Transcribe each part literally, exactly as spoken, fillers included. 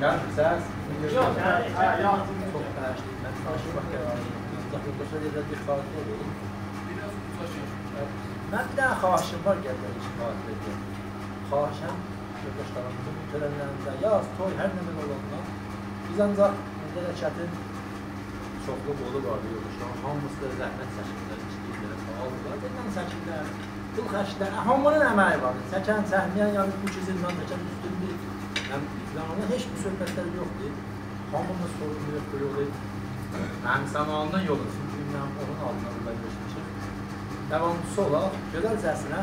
گل، سس. یوخ، هه، هه، یوخ. چوخ باغیشلایین، من دانیشماق قراری آلدیم. آنجاق یولداشلار ائله بیر خاطره وئرین. من بیر دنه خواهشیم وار، گل، بئله بیر خاطره دئییم. خواهشم، یولداشلاریمیزین تؤرنلرینده، یاز، توی، هر نه اولاندا، بیز آنجاق میللی حرکتین چوخلو قولو واردی، یولداشلارین هامیسی دا زحمت چکیرلر، ایشله‌ییرلر، فعالدیرلار، زندان چکیرلر، پول خرجلر، هه، هامی‌نین امه‌یی واردی. چکن، چکمه‌ین، یعنی بو کی زندان چکن، اوستونده، یعنی، فلان، هئچ بو صحبتلر یوخدور. هامیمیز سوروملویوق بو یولو. منیم زامانیمدان یولو، چونکی من اونون آلتیندا بورادا یئرلشمیشیک. داوامچیسی اولاق، گؤزلجه‌سینه.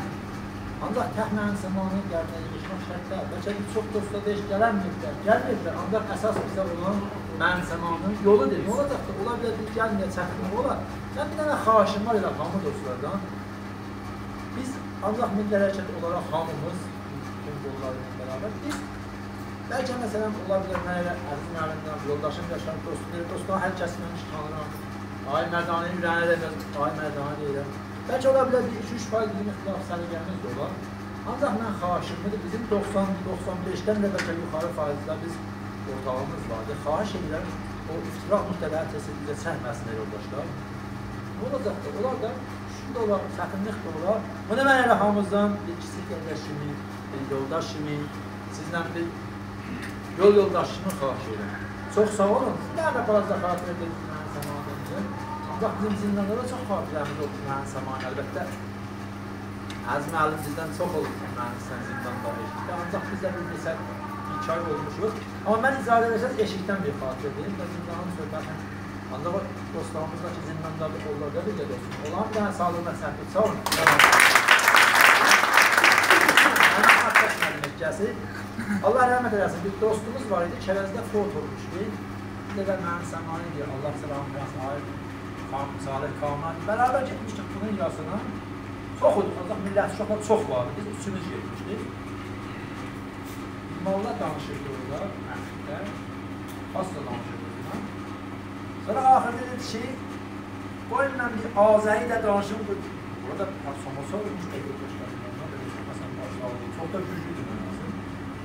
آنجاق تک منیم زامانیمین قدرینه ییغیشماق شرط دئییل. بلکه بیر چوخ دوستلار دئییر کی، گلنمه‌ییبلر، گلمه‌ییبلر. آنجاق اساس بیزه اولان منیم زامانیمین یولودور. نه اولاجاق کی، اولا بیلر بیز گلمه‌یک، چکینمه اولا. من بیر دنه خواهشیم وار ائله هامی دوستلاردان. بیز آنجاق میللی حرکت اولاراق هامیمیز، بوتون قوللارلا برابر، بیز بلکه، مثلا، اولا بیلر، من ائله عزیز معلمدن، یولداشیم یاشار، دوستوم، دوستلار، هر کسی من تانیرام. آقای مردانی‌نین اوره‌یینه دَیمز، آقای مردانی دئییرم. بلکه اولا بیلر بیر ایکی اوچ پای بیزیم اختلاف سلیقه‌میز ده اولار. آنجاق من خواهشیم بودور، بیزیم دوخسان، دوخسان بئشدن ده بلکه یوخاری فاییزده بیز اورتاغیمیز واردی. خواهش ائدیرم، او افتراق نقطه‌لری تئز-تئز بیزه چکمه‌سینلر، یولداشلار. نه اولاجاق دا؟ اولار دا، شوخی دا اولار، چتینلیک ده اولار. بونو من ائله هامینیزدان بیر کیچیک قارداش کیمی، بیر یولداش کیمی، سیزله بیر یول یولداشی کیمی خواهش ائدیرم. چوخ ساغ اولون. سیز ده بالاجا خاطره دئدینیز منیم زامانیمدان. آنجاق بیزیم زنداندا دا چوخ خاطره‌میز اولدو منیم زامانیم، البته. عزیز معلم بیزدن چوخ اولوب منیم سن زنداندا، ائشیکده. آنجاق بیز ده بیر نئچه، ایکی آی اولموشوق. آمما من، اجازه وئرسز، ائشیکدن بیر خاطره دئییم و زندانین صحبتینی، آنجاق او دوستلاریمیز دا کی زنداندادیر، اونلار دا بیر گئده اولسون. اولارین بیر دنه ساغلیغینا، ساغ اولون. منیم آرکاداش معلم ائشیکده‌سی. الله رحمت ائله‌سین. بیر دوستوموز وار ایدی، کرجده فوت اولموشدو. بیر ده منیم زامانیم ایدی، الله سلامت ائله‌سین، آقای کام-، صالح کامران. برابر گئتمیشدیک بونون یاسینا. چوخ اولدوق، آنجاق میللت چوخ، چوخ واردی. بیز اوچوموز گئتمیشدیک. موللا دانیشیردی اورادا، مسجدده. پاس دا دانیشیردی بونونلا. سونرا آخیردا دئدی کی، قوی من بیر آذری ده دانیشیم، بو، بورادا سوموسا اولموش دا یولداشلاریم، اونلار بئله چوخ، مثلا، باشلاردی. چوخ دا گوجلودور مناسیم.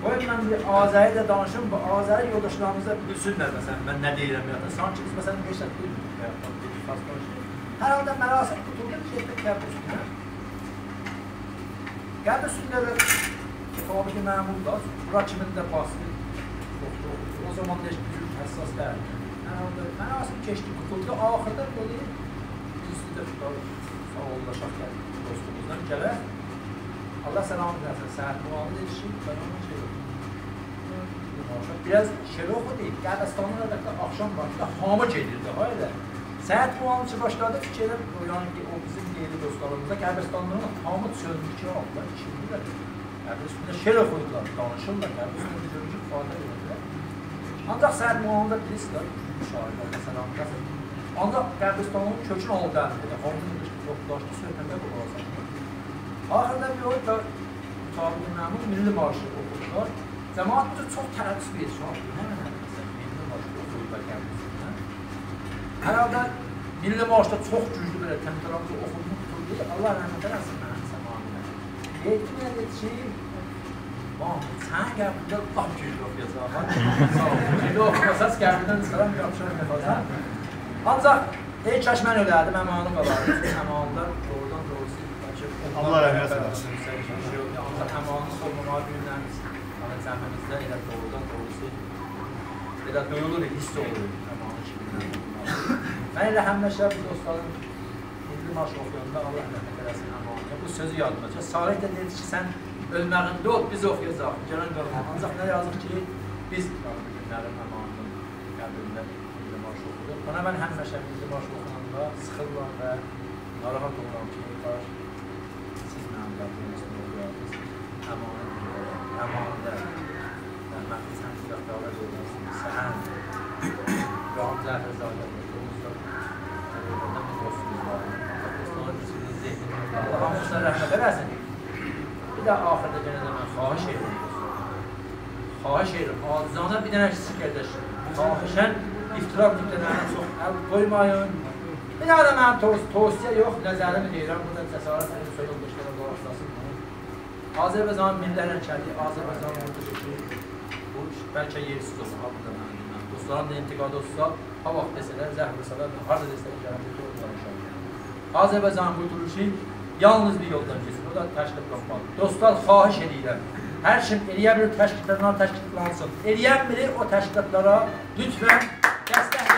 قوی من بیر آذری ده دانیشیم، بو آذری یولداشلاریمیز دا بیلسینلر، مثلا، من نه دئییرم، یا دا سانکی بیز، مثلا، هئچ زاد بیلمیریک، یا دا بیر فارس دانیشیریق. هر حالدا مراسم قوتولدو، بیز گئتدیک قبر اوستونه. قبر اوستونده ده مطابق معمول دا، بورا کیمین ده باسدی. یوخ، یوخ، او زامان دا هئچ بیر حساس دئییل. هر حالدا مراسم کئچدی، قوتولدو. آخیردا دئدی، بیز ده ساغ اولون، شاخ گلدی دوستوموزدان گلک. الله سلامت ائله‌سین، سعد معاون دئدی کی، من اونا شئی یوخ. بیر آز شئی اوخودو، قبرستانین البته آخشام وقتی هامی گئدیردی، ها ائله. سعد معاون کی باشلادی فیکیر ائدیب، او، یعنی کی، او بیزیم دئییرلی دوستلاریمیزا، قبرستانلارین هامی چؤنموش کی، آللاه، ایکینجی ده قبر اوستونده شعر اوخویورلار، دانیشیرلار، قبر اوستونده بیر گؤرور کی، فاتحه وئریرلر. آنجاق سعد معاونی دا بیلیرسینیز ده، شاعیرلر، مثلا، آنجاق قبرستانین کؤکون آلدی الینده، هامی دئمیش کی، یوخ، داشدی، صحبته قولاق آساق. آخیردا بیر او دا مطابق معمول میللی مارشی اوخودولار. جماعت بو جور چوخ ترقص ائدیر، چوخ، نه منه، مثلا، میللی مارشی اوخویورلار قبر اوستونده. هر حالدا میللی مارش دا چوخ گوجلو بئله تمتراملی اوخوندو، قوتولدو. الله رحمت ائله‌سین منیم زامانیمدا. دئییردی، دئییردی کی، «بابا، سنین قبرینده لاپ گوجلو اوخویاجاق، ها؟ ساغ اول. گوجلو اوخوماساز، قبریندن چیخارام، یاپیشارام قفاسا.» آنجاق، ای کاش من اؤلردیم، امانی قالاردی. امانی‌لر دوغرودان دوغروسو، بلکه الله رحمت ائله‌سین. آنجاق امانی‌نین اولماماغی بیر دنه، یعنی، جمعیمیزده ائله دوغرودان دوغروسو ائله دویولور، حیس اولونور امانی کیمی. من ائله همیشه بو دوستلارین میللی مارش اوخویاندا، الله رحمت ائله‌سین امانی‌یه، بو سؤزو یادیما دوشور. صالح ده دئدی کی، سن اؤلمه‌یینده اول، بیز اوخویاجاغیق، گلن قالماق. آنجاق نه یازیق کی، بیز قالدیق گونلری امانی‌نین قبرینده میللی مارش اوخودوق. اونا من همیشه میللی مارش اوخویاندا سیخیلیرام و ناراحت اولورام کی، کاش سیز منیم قبریمین اوستونده اوخویاردینیز. امانی، امانی‌ده، رحمتلی سنت یادداشلار، سهند، ابراهیم جعفرزاده، دوستلار، اورادان بیر دوستوموز وار. دوستلارین ایچینده ذهنینده، الله هامیسینا رحمت ائله‌سین. بیر ده آخیردا یئنه ده من خواهش ائدیرم، دوستلار. خواهش ائدیرم، عاجزانه بیر دنه کیچیک قارداش. خواهشاً افتراق نقطه‌لرینه چوخ ال قویمایین. بیر دنه ده منیم توص-، توصیه یوخ، نظریمی دئییرم. بورادا جسارت ائدیرم، سویا یولداشلارا قولاق آسسین بونو. آذربایجانین میللی حرکتی، آذربایجان بورادا کی، بو بلکه یئرسیز اولسون، ها، بورادا منیم دیلیم. دوستلارین دا انتقادی اولسا، ها واخت دئسه‌لر، زنگ وورسالار، هاردا دئسه‌لر، گلن بیر دوروم دانیشام. آذربایجان قورتولوشو یالنیز بیر یولدان کئچیر. او دا تشکیلاتلانمالیدیر. دوستلار، خواهش ائدیرم. هر کیم ائلیه بیلیر، تشکیلاتلارلا تشکیلاتلانسین. ائلیه‌نمیری، او تشکیلاتلارا لطفاً دستک